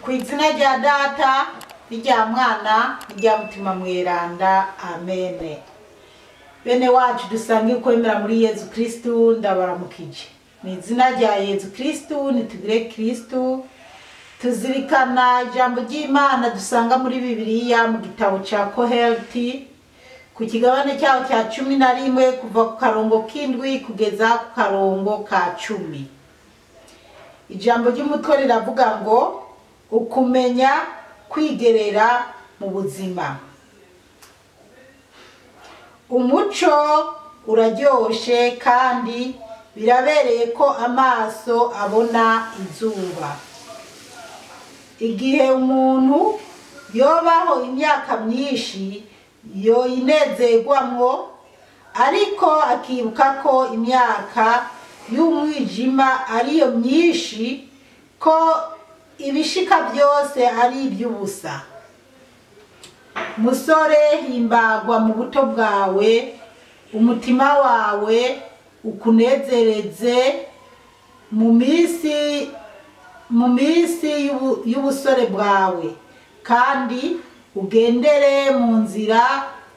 Ku izina rya Data n'irya Mwana n'irya Mutima Mweranda, amene. Bene wacu dusangiye ukwemera muri Yezu Kristu, ndabaramukije mu izina rya Yezu Kristu. Nitugire Kristu. Tuzirikana ijambo ry'Imana dusanga muri Bibiliya mu gitabo ca Kohelti, ku kigabane cyaho cya 11, kuva ku karongo k'indwi kugeza ku karongo ka 10. Ijambo ry'umutwe riravuga ngo ukumenya kwigerera mu buzima. Umuco uraryoshe kandi birabereye ko amaso abona izuba. Igihe umuntu yobaho imyaka myinshi, yoyinezerwamwo, ariko akibuka ko imyaka y'umwijima ariyo myinshi, ko ibishika byose ari iby'ubusa. Musore, himbagwa mu buto bwawe, umutima wawe ukunezereze mu minsi y'ubusore bwawe, kandi ugendere mu nzira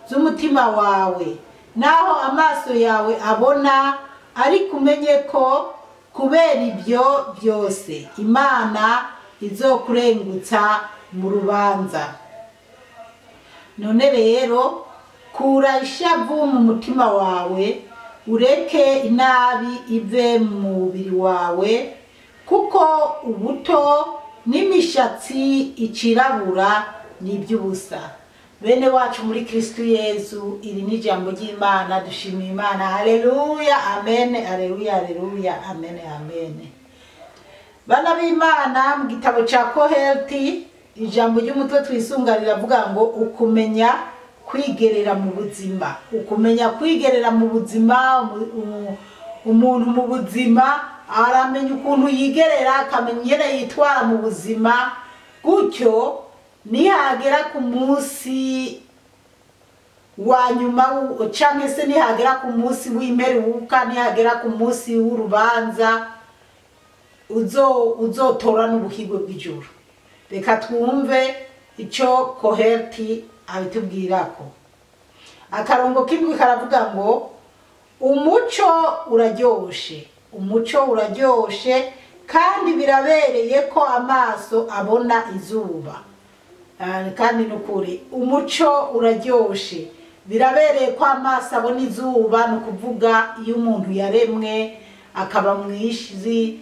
z'umutima wawe naho amaso yawe abona. Ariko umenye ko kubera ibyo byose Imana izokurengutsa mu rubanza. None rero kura ishavu mu mutima wawe, ureke inabi ive mu mubiri wawe, kuko ubuto n'imishatsi icirabura ni iby'ubusa. Bene wacu muri Kristu Yezu, iri ni ijambo ry'Imana. Dushimiye Imana. Haleluya, amen, haleluya, haleluya, amen, amen. Bana b'Imana, mu gitabo ca Kohelti, ijambo ry'umutwe twisunga riravuga ngo ukumenya kwigerera mu buzima. Ukumenya kwigerera mu buzima. Umuntu mu buzima aramenya ukuntu yigerera, akamenya ingene yitwara mu buzima, gutyo nihagera ku munsi wa nyuma canke se nihagera ku munsi w'imperuka, nihagera ku munsi w'urubanza, uzotora n'ubuhigwe bw'ijuru. Reka twumve icyo Kohelti abitubwirako. Akarongo k'indwi karavuga ngo umuco uraryoshe, umuco uraryoshe kandi birabereye ko amaso abona izuba. Kandi nukuri umuco uraryoshe, birabereye ko amaso abona izuba. Ni ukuvuga iyo umuntu yaremwe akaba mu isi,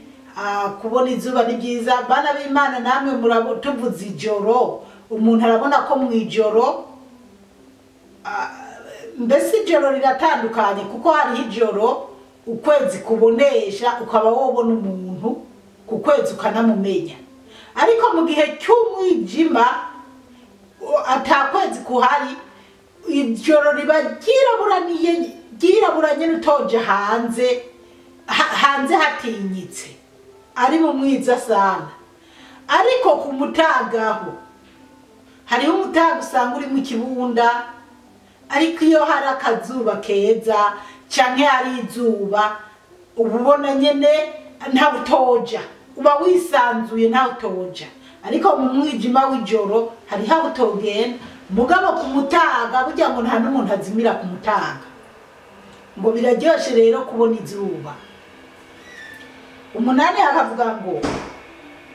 kubona izuba ni byiza. Bana b'Imana, namwe tuvuze ijoro, umuntu arabona ko mu ijoro, mbese ijoro riratandukanye, kuko hariho ijoro ukwezi kubonesha, ukaba wobona umuntu ku kwezi ukanamumenya. Ariko mu gihe cy'umwijima, atakwezi kuhari, ijoro riba ryiraburaniye, ryiraburanye, n'utoje hanze, hanze hatinyitse, ari mu mwiza sana. Ariko ku mutagaho, hariho umutaga usanga uri mu kibunda, ariko iyo hari akazuba keza canke hari izuba, uba ubona nyene ntawe utoja, uba wisanzuye, ntawe utoja. Ariko mu mwijima w'ijoro hariho aho utogenda. Mugabo ku mutaga, burya ngo nta n'umuntu azimira ku mutaga. Ngo biraryoshe rero kubona izuba. Umunani akavuga ngo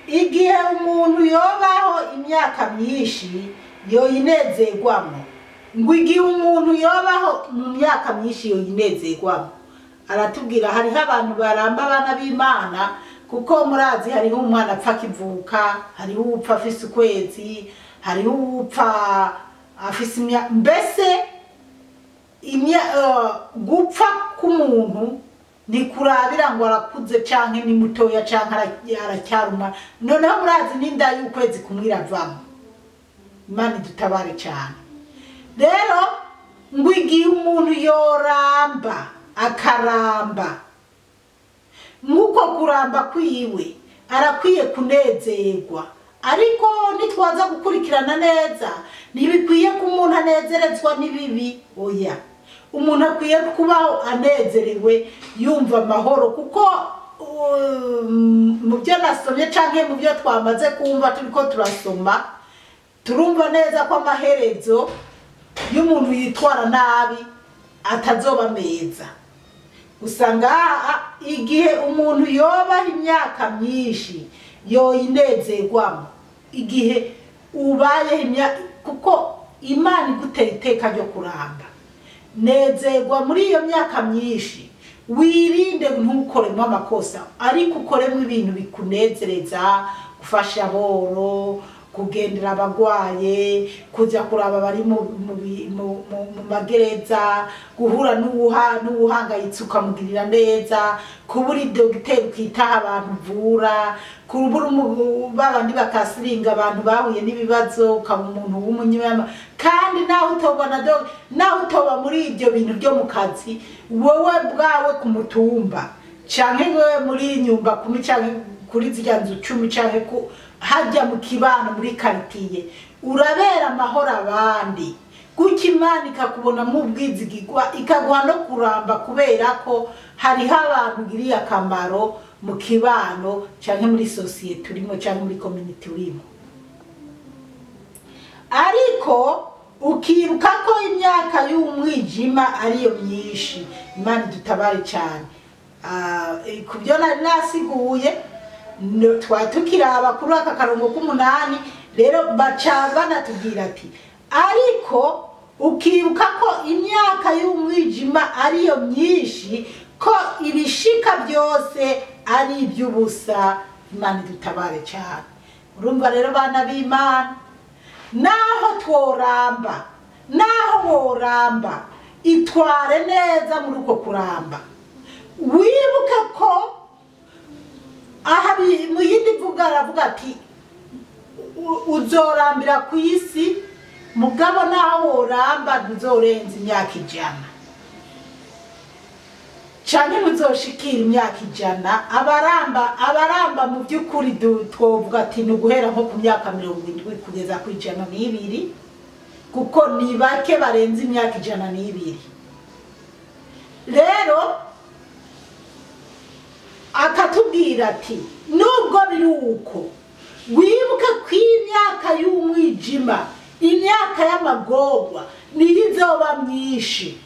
igihe umuntu yobaho imyaka myinshi, yoyinezerwamo. Ngo igihe umuntu yobaho mu myaka myinshi, yoyinezerwamo. Aratubwira hariho abantu baramba, abana b'Imana, kuko murazi hariho umwana apfa akivuka, hariho uwupfa afise ukwezi, hariho uwupfa afise imyaka. Mbese gupfa k'umuntu ntikurabira ngo arakuze canke ni mutoya canke aracyaruma. Noneho murazi n'inda y'ukwezi kumwe iravamo. Imana idutabare cyane. Rero ngo igihe umuntu yoramba, akaramba, nk'uko kuramba kwiwe arakwiye kunezerwa. Ariko nitwaza gukurikirana neza, ntibikwiye ko umuntu anezerezwa n'ibibi, oya. Umuntu akwiye kubaho anezerewe, yumva amahoro, kuko mu byo nasomye canke mu byo twamaze kumva turiko turasoma, turumva neza ko amaherezo y'umuntu yitwara nabi atazoba meza. Usanga igihe umuntu yoba imyaka myinshi yoyinezerwamo, igihe ubaye imyaka, kuko Imana igutera iteka ryo kuramba, nezerwa muri iyo myaka myinshi, wirinde ntukoremo amakosa, ariko ukoremo ibintu bikunezereza, gufasha aboro, kugendera abagwaye, kuja kuraba bari mu magereza, guhura n'uwuhangayitse ukamugirira neza, kubura dogiteri ukitaha abantu uvura, kubura babandi bakasiringa abantu bahuye n'ibibazo, ukaba umuntu w'umunyama. Kandi naho utobona naho utoba muri ibyo bintu byo mu kazi, wowe bwawe ku mutumba canke wewe muri nyumba kumi canke kuri zirya nzu 10 canke ku hajya mu kibano muri karitiye, urabera amahoro abandi. Gutyo Imana ikakubona mu bwizigirwa, ikaguha no kuramba, kubera ko hariho abantu ugiriye akamaro mu kibano canke muri sosiyete urimo canke muri community urimo. Ariko ukibuka ko imyaka y'umwijima ariyo myinshi. Imana idutabare cyane. Ku byo nari nasiguye twari tukiraba kuri aka karongo k'umunani, rero baca banatubwira ati ariko ukibuka ko imyaka y'umwijima ariyo myinshi, ko ibishika byose ari iby'ubusa. Imana idutabare cyane. Urumva rero bana b'Imana, naho tworamba, naho woramba, itware neza muri uko kuramba. Wibuke ko aha mu yindi mvuga aravuga ati uzorambira ku isi, mugabo naho woramba ntuzorenza imyaka 100 canke ntuzoshikira imyaka 100. Abaramba mu by'ukuri twovuga ati ni uguhera nko ku myaka 70 kugeza ku 102, kuko ni bake barenza imyaka 102. Rero akatubwira ati nubwo biri uko, wibuke ko imyaka y'umwijima, imyaka y'amagorwa niyo izoba myinshi.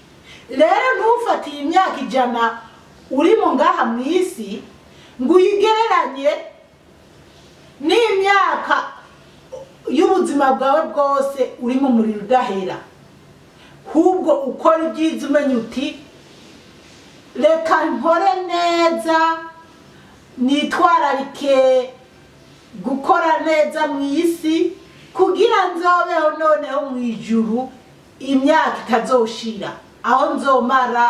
Rero ntufate iyi myaka 100 urimo ngaha mu isi ngo uyigereranye n'imyaka y'ubuzima bwawe bwose uri mu muriro udahera. Ahubwo ukora ibyiza umenya uti reka nkore neza, nitwararike gukora neza mu isi, kugira nzobeho noneho mu ijuru imyaka itazoshira, aho nzomara,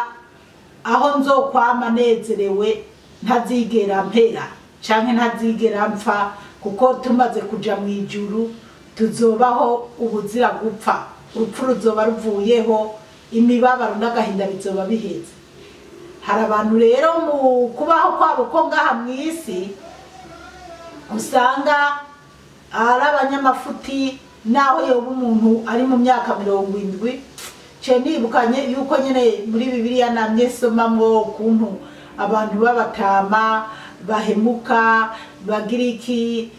aho nzokwama nezerewe, ntazigera mpera canke ntazigera mpfa, kuko tumaze kuja mu ijuru tuzobaho ubuzira gupfa, urupfu ruzoba ruvuyeho, imibabaro n'agahinda bizoba biheze. Hari abantu rero mu kubaho kwabo ko ngaha mu isi usanga ari abanyamafuti, naho yoba umuntu ari mu myaka 70. Ce nibukanye yuko nyene muri Bibiliya namye somamwo ukuntu abantu b'abatama bahemuka, bagira iki,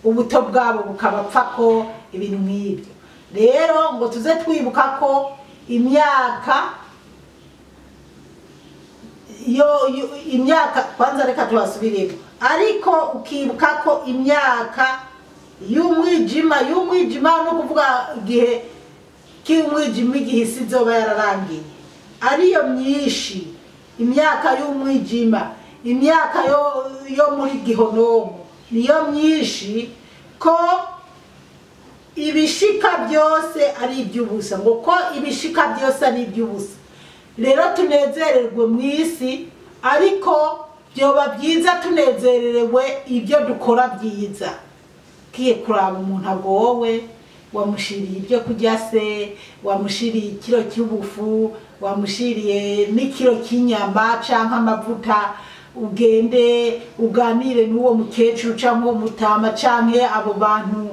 ubuto bwabo bukabapfako, ibintu nk'ibyo. Rero ngo tuze twibuka ko imyaka yo imyaka kwanza reka tubasubiremo, ariko ukibuka ko imyaka y'umwijima no kuvuga igihe cy'umwijima, igihe isi izoba yararangiye, ariyo myinshi. Imyaka y'umwijima, imyaka yo muri gihonomo niyo myinshi, ko ibishika byose ari iby'ubusa, ngo ko ibishika byose ari iby'ubusa. Rero tunezererwe mu isi, ariko byoba byiza tunezererewe ibyo dukora byiza. Kiye kuraba umuntu agowe, wamushiriye ibyo kurya se, wamushiriye ikiro cy'ubufu, wamushiriye n'ikiro cy'inyama canke amavuta, ugende uganire n'uwo mukecuru canke uwo mutama canke abo bantu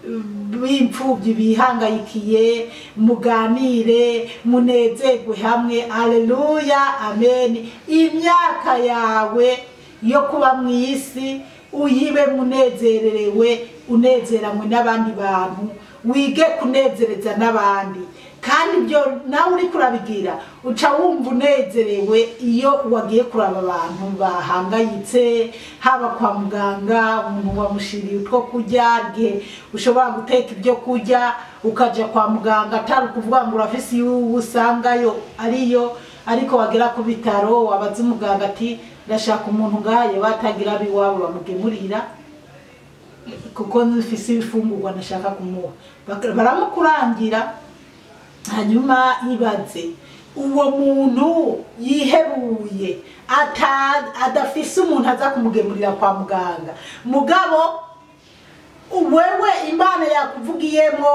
b'imfubyi bihangayikiye, muganire, munezerwe hamwe. Aleluya, amen. Imyaka yawe yo kuba mu isi uyibe munezererewe, unezeranywe n'abandi bantu, wige kunezereza n'abandi. Kandi ibyo nawe uri kurabigira uca wumva unezerewe iyo wagiye kuraba abantu bahangayitse, haba kwa muganga umuntu wamushiriye utwo kurya, igihe ushobora guteka ibyo kurya ukaja kwa muganga, atari ukuvuga ngo urafise iyo usangayo ariyo, ariko wagera ku bitaro wabaza umuganga ati ndashaka umuntu ngaye batagira abiwabo bamugemurira kuko nfise ibifungurwa nashaka kumuha, baramukurangira. Hanyuma ibaze uwo muntu yihebuye adafise umuntu aza kumugemurira kwa muganga, mugabo wewe Imana yakuvugiyemo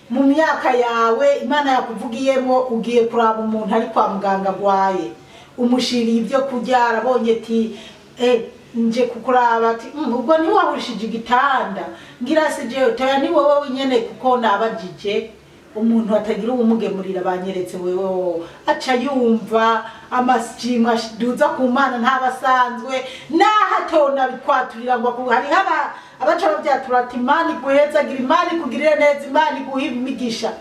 mu myaka yawe, Imana yakuvugiyemo ugiye kuraba umuntu ari kwa muganga agwaye, umushiriye ibyo kurya, arabonye ati nje kukuraba, ati ubwo ntiwahurishije igitanda, ngira si jewe toya ni wowe nyene kuko nabajije umuntu atagira uwumugemurira banyeretse wewe, aca yumva amashimwe duza ku Mana ntabasanzwe, nahatona bikwaturira ngo hari haba abaca babyatura ati Imana iguhezagira, Imana ikugirire neza, Imana iguhe imigisha.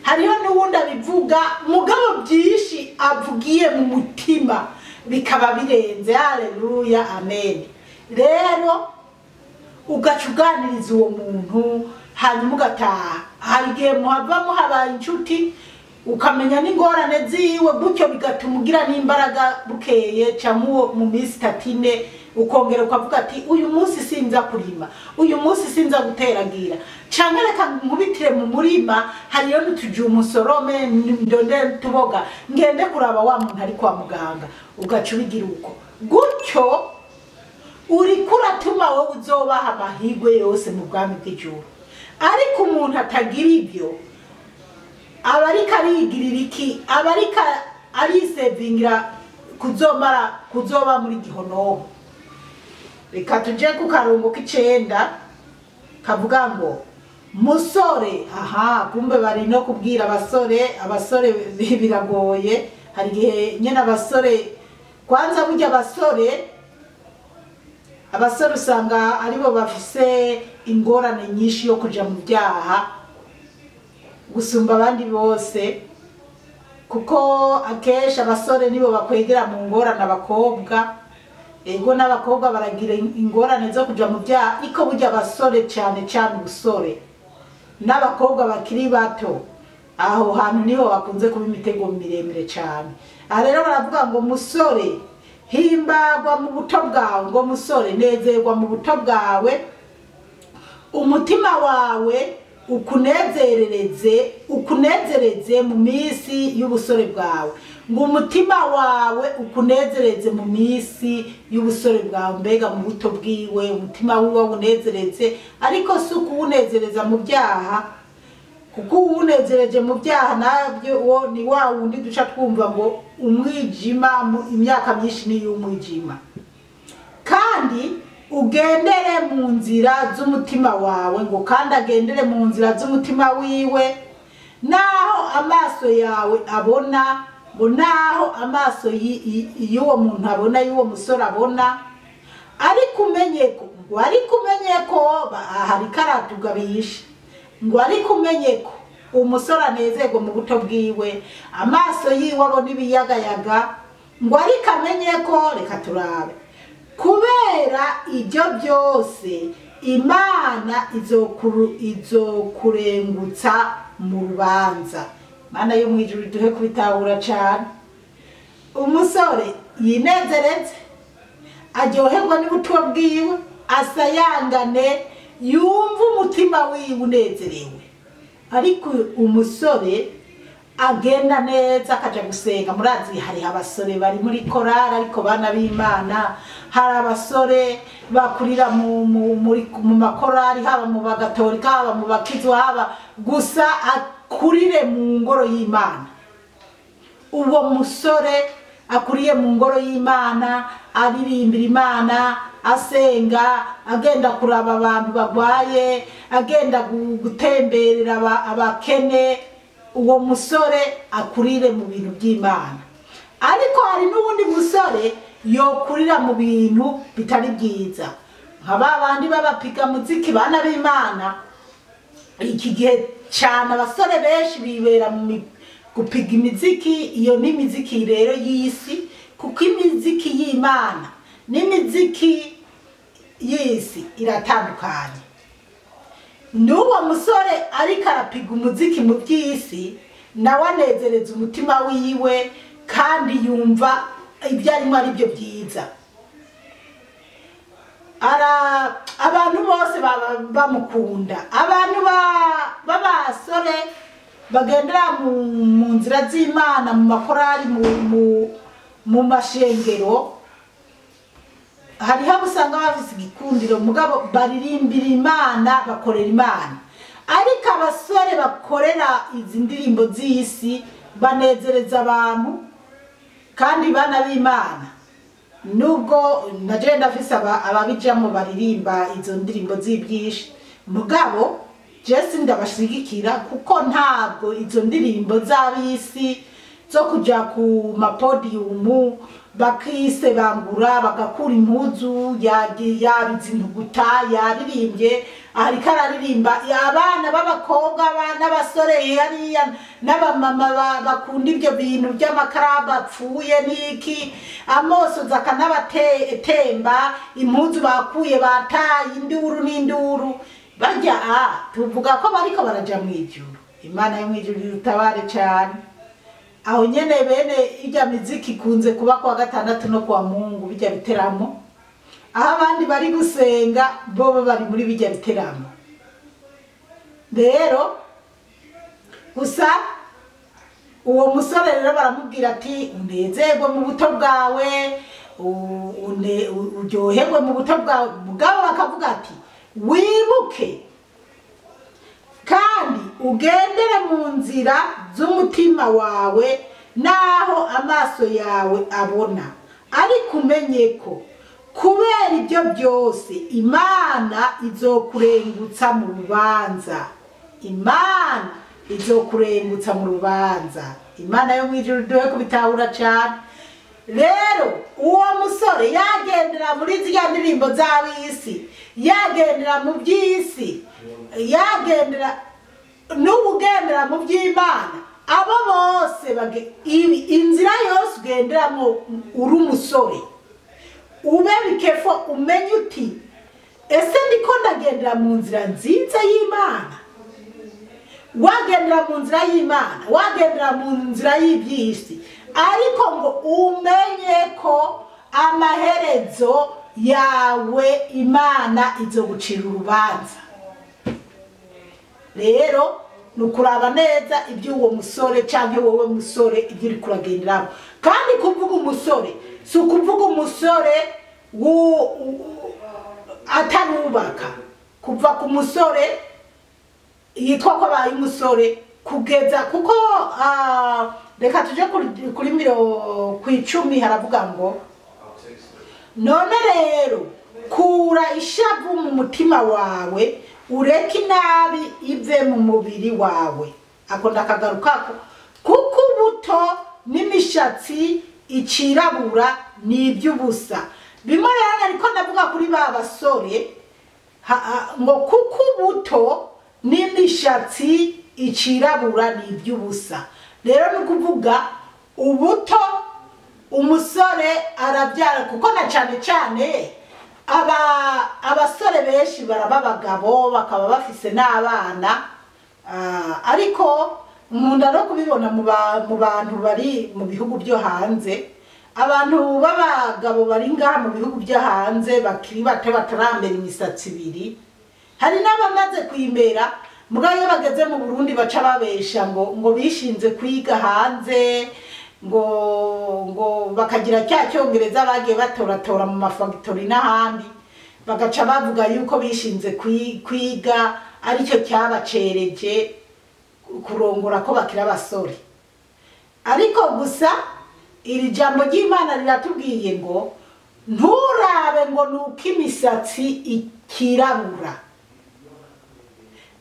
Hariho n'uwundi abivuga mugabo byinshi avugiye mu mutima bikaba birenze. Haleluya, amen. Rero ugaca uganiriza uwo muntu hanyuma ugataha. Hari igihe muhava muhabaye inshuti ukamenya n'ingorane ziwe, gutyo bigatuma ugira n'imbaraga bukeye cyangwa mu minsi itatu ine ukongera ukavuga ati uyu munsi sinza kurima, uyu munsi sinza guteragira, canke reka nkubitire mu murima hariyo n'utuju umusorome ndonde tuboga ngende kuraba wa muntu ari kwa muganga. Ugaca ubigira uko gutyo, uriko uratuma wowe uzobaha amahirwe yose mu bwami bw'ijuru. Ariko umuntu atagira ibyo aba ariko arigirira iki? Aba ariko arisevingira kuzomara kuzoba muri gihonoho. Reka tuje ku karongo k'icenda kavuga ngo musore, aha kumbe bari no kubwira abasore, abasore biragoye. Hari igihe nyene abasore kwanza burya abasore usanga aribo bafise ingorane nyinshi yo kuja mu byaha gusumba abandi bose, kuko akenshi abasore nibo bakwegera mu ngorane abakobwa. Ego n'abakobwa baragira ingorane zo kuja mu byaha, iko burya abasore cyane cyane ubusore n'abakobwa bakiri bato, aho hantu niho bakunze kuba imitego miremire cyane. Aha rero baravuga ngo musore himbagwa mu buto bwawe, ngo musore nezerwa mu buto bwawe, umutima wawe ukunezerereze, ukunezereze mu minsi y'ubusore bwawe. Ngo umutima wawe ukunezereze mu minsi y'ubusore bwawe, mbega mu buto bwiwe umutima wiwe unezereze, ariko si ukuwunezereza mu byaha, kuko uwunezereje mu byaha nabyo wo ni wa wundi duca twumva ngo umwijima, imyaka myinshi ni y'umwijima. Kandi ugendere mu nzira z'umutima wawe, ngo kandi agendere mu nzira z'umutima wiwe, naho amaso yawe abona, ngo naho amaso y'uwo muntu abona, y'uwo musore abona, ariko umenye ko, ngo ariko umenye ko hari karatugabisha, ngo ariko umenye ko umusore anezerwa mu buto bwiwe, amaso yiwe abona ibiyagayaga, ngo ariko amenye ko, reka turabe, kubera ibyo byose Imana izokurengutsa mu rubanza. Imana yo mu ijuru iduhe kubitahura cyane. Umusore yinezeretse, aryoherwa n'ubuto bwiwe, asayangane, yumva umutima wiwe unezerewe. Ariko umusore agenda neza akaja gusenga, murazi hari abasore bari muri korali ariko bana b'Imana, hari abasore bakurira mu makorali, haba mu bagatolika, haba mu bakizwa, haba gusa akurire mu ngoro y'Imana. Uwo musore Akuriye mu ngoro y'Imana, aririmbira Imana, asenga, agenda kuraba abantu bagwaye, agenda gutemberera abakene. Uwo musore akurire mu bintu by'Imana. Ariko hari n'uwundi musore yokurira mu bintu bitari byiza, nka ba bandi b'abapiga muziki. Bana b'Imana, iki gihe cyane abasore benshi bibera mu gupiga imiziki. Iyo ni imiziki rero y'isi, kuko imiziki y'Imana n'imiziki y'isi iratandukanye. N'uwo musore ariko arapiga umuziki mu by'isi, nawe anezereza umutima wiwe kandi yumva ibyo arimo ari byo byiza. Abantu bose bamukunda. Abantu b'abasore bagendera mu nzira z'Imana, mu makorari, mu mashengero, hariho abo usanga bafise igikundiro, mugabo baririmbira Imana, bakorera Imana. Ariko abasore bakorera izi ndirimbo z'isi banezereza abantu. Kandi bana b'Imana, nubwo naje ndafise ababijamo baririmba izo ndirimbo z'ibyinshi, mugabo je ndabashigikira, kuko ntabwo izo ndirimbo z'abisi zo kuja ku mapodiyumu bakisebangura, bagakura impuzu, yabize intuguta, yaririmbye, ariko araririmba abana b'abakobwa n'abasore hariya n'abamama bakunda ibyo bintu by'amakarabu apfuye n'iki, amosozi akanabatemba, impuzu bakuye bataye, induru n'induru. Barya tuvuga ko bariko baraja mu ijuru? Imana yo mu ijuru irutabare cane. Aho nyene bene irya miziki ikunze kuba kuwa gatandatu no kuwa Mungu, bijya biteramo, aho abandi bari gusenga bobo bari muri bijya biteramo. Rero gusa uwo musore rero baramubwira ati: "Unezerwe mu buto bwawe, uryoherwe mu buto bwawe." Mugabo bakavuga ati: "Wibuke kandi ugendere mu nzira z'umutima wawe n'aho amaso yawe abona, ariko umenye ko kubera ibyo byose Imana izokurengutsa mu rubanza." Imana izokurengutsa mu rubanza. Imana yo mu ijuru duhe kubitahura cyane. Rero uwo musore yagendera muri ziriya ndirimbo z'ab'isi, yagendera mu by'isi, yagendera n'ubugendera mu by'Imana, abo bose inzira yose ugenderamo uri umusore, ube bikefo, umenye uti: "Ese ndiko ndagendera mu nzira nziza y'Imana?" Wagendera mu nzira y'Imana, wagendera mu nzira y'iby'isi, ariko ngo umenye ko amaherezo yawe Imana izogucira urubanza. Rero ni ukuraba neza iby'uwo musore cyangwa wowe musore, ibyo uri kuragenderamo. Kandi kuvuga umusore si ukuvuga umusore atarubaka. Kuva ku musore yitwa ko abaye umusore kugeza, kuko reka tuje kuri 10, haravuga ngo: "None rero kura ishavu mu mutima wawe, ureke inabi ive mu mubiri wawe." Ako ndakagarukako, kuko ubuto n'imishatsi icirabura ni iby'ubusa. Bimwe rero ariko ndavuga kuri ba basore ngo kuko ubuto n'imishatsi icirabura ni iby'ubusa. Rero ni ukuvuga ubuto, umusore arabyara, kuko na cyane cyane aba abasore benshi baraba abagabo bakaba bafise n'abana. Ariko nkunda no kubibona mu bantu bari mu bihugu byo hanze. Abantu b'abagabo bari ngaha mu bihugu byo hanze bakiri bato, batarambera imisatsi ibiri, hari n'abamaze kuyimera, mugabo iyo bageze mu Burundi baca babesha ngo bishinze kwiga hanze, ngo bakagira cya cyongereza bagiye batoratora mu mafagitori n'ahandi, bagaca bavuga yuko bishinze kwiga aricyo cyabacereje kurongora, ko bakiri abasore. Ariko gusa Iri jambo ry'Imana riratubwiye ngo nturabe ngo nuko imisatsi ikirabura,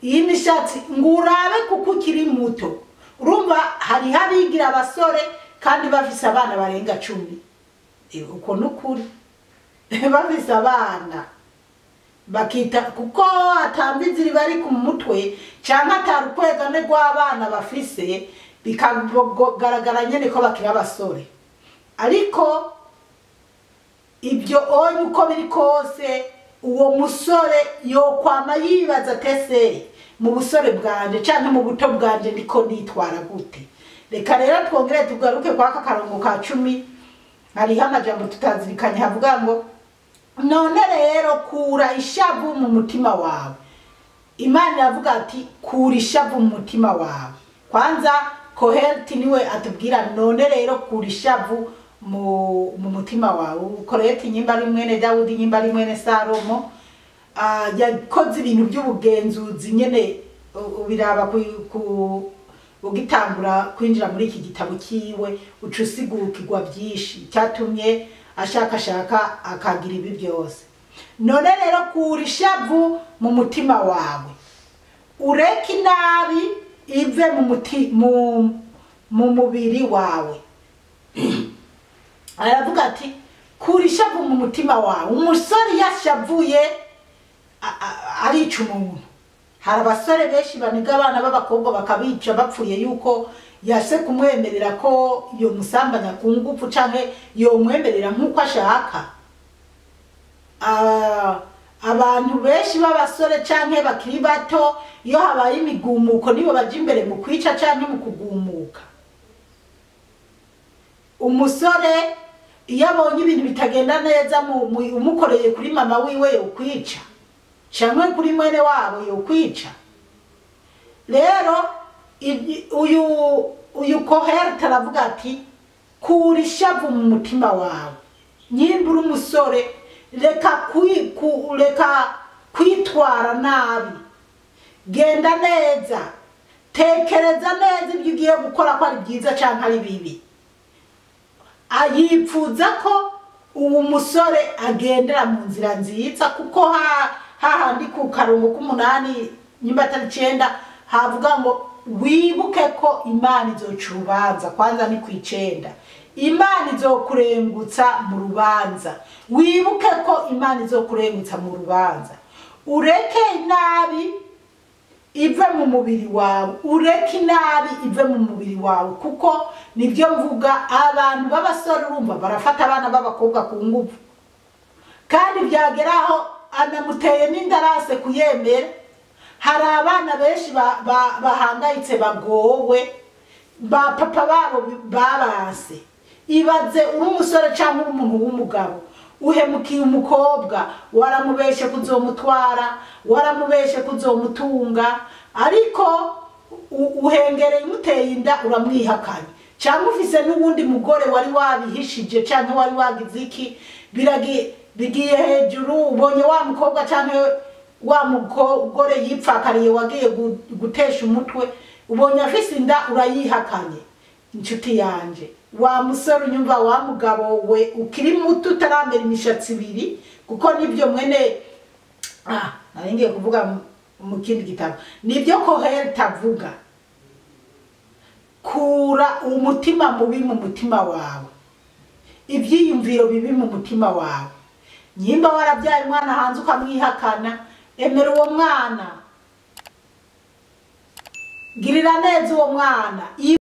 iyi mishatsi ngo urabe kuko ukiri muto. Urumva hariho abigira abasore kandi bafise abana barenga 10. Uko nukuri bafise abana bakita kuko atambizi bari ku mutwe canke atarukwegane rw'abana bafise, bikagaragara nyene ko bakiri abasore. Ariko ibyo onye uko biri kose, uwo musore yokwama yibaza tese mu busore bwanje canke mu buto bwanje ndiko nitwara gute. Reka rero twongere tugaruke kwa aka karongo ka 10, hariho amajambo tutazirikanye havuga ngo none rero kura ishavu mu mutima wawe. Imana iravuga ati kura ishavu mu mutima wawe. Kwanza Koheleti niwe atubwira none rero kura ishavu mu mutima wawe. Koheleti nyimba ari mwene Dawudi, nyimba ari mwene Salomo, yakoze ibintu by'ubugenzuzi nyene ubiraba ku ugitangura kwinjira muri iki gitabo kiwe ucusigurukirwa byinshi cyatumye ashakashaka akagira ibi byose. None rero kura ishavu mu mutima wawe, ureke inabi ive mu mubiri wawe. Aravuga ati kura ishavu mu mutima wawe. Umusore yashavuye arica umuntu. Hari abasore benshi baniga abana b'abakobwa bakabica bapfuye yuko yase kumwemerera ko yo musambanya ku ngufu canke yomwemerera nk'uko ashaka. Abantu benshi b'abasore canke bakiri bato iyo habaye imigumuko nibo baja imbere mu kwica canke mu kugumuka. Umusore iyo abonye ibintu bitagenda neza umukoreye kuri mama wiwe yokwica canke kuri mwene wabo yokwica. Rero uyu Koheleti aravuga ati kura ishavu mu mutima wawe. Nyimba uri umusore reka kwitwara nabi, genda neza, tekereza neza ibyo ugiye gukora ko ari byiza canke ari bibi. Ayipfuza ko uwo musore agendera mu nzira nziza, kuko hahandi ku karongo k'umunani nyimba atari 9 havuga ngo wibuke ko Imana izoca urubanza. Kwanza ni ku 9, Imana izokurengutsa mu rubanza. Wibuke ko Imana izokurengutsa mu rubanza. Ureke inabi ive mu mubiri wawe, ureke inabi ive mu mubiri wawe, kuko nibyo mvuga abantu b'abasore urumva barafata abana b'abakobwa ku ngufu, kandi byageraho anamuteye n'indarase kuyemera. Hari abana benshi bahangayitse bagowe, ba papa babo babanse. Ibaze uri umusore cyangwa umuntu w'umugabo uhemukiye umukobwa, waramubeshe kuzomutwara, waramubeshe kuzomutunga, ariko uhengereye umuteye inda uramwihakanye, cyangwa ufise n'uwundi mugore wari wabihishije cyangwa wari wagize iki, bigiye hejuru, ubonye wa mukobwa cyangwa wa mugore yipfakariye wagiye gutesha umutwe, ubonye afise inda urayihakanye. Inshuti yanje, wa musore unyumva, wa mugabo we ukiri muto utaramera imishatsi ibiri, kuko nibyo mwene nari kuvuga mu kindi gitabo, nibyo Koheleti avuga. Kura umutima mubi mu mutima wawe, ibyiyumviro bibi mu mutima wawe. Nyimba warabyaye umwana hanze ukamwihakana, emera uwo mwana, girira neza uwo mwana.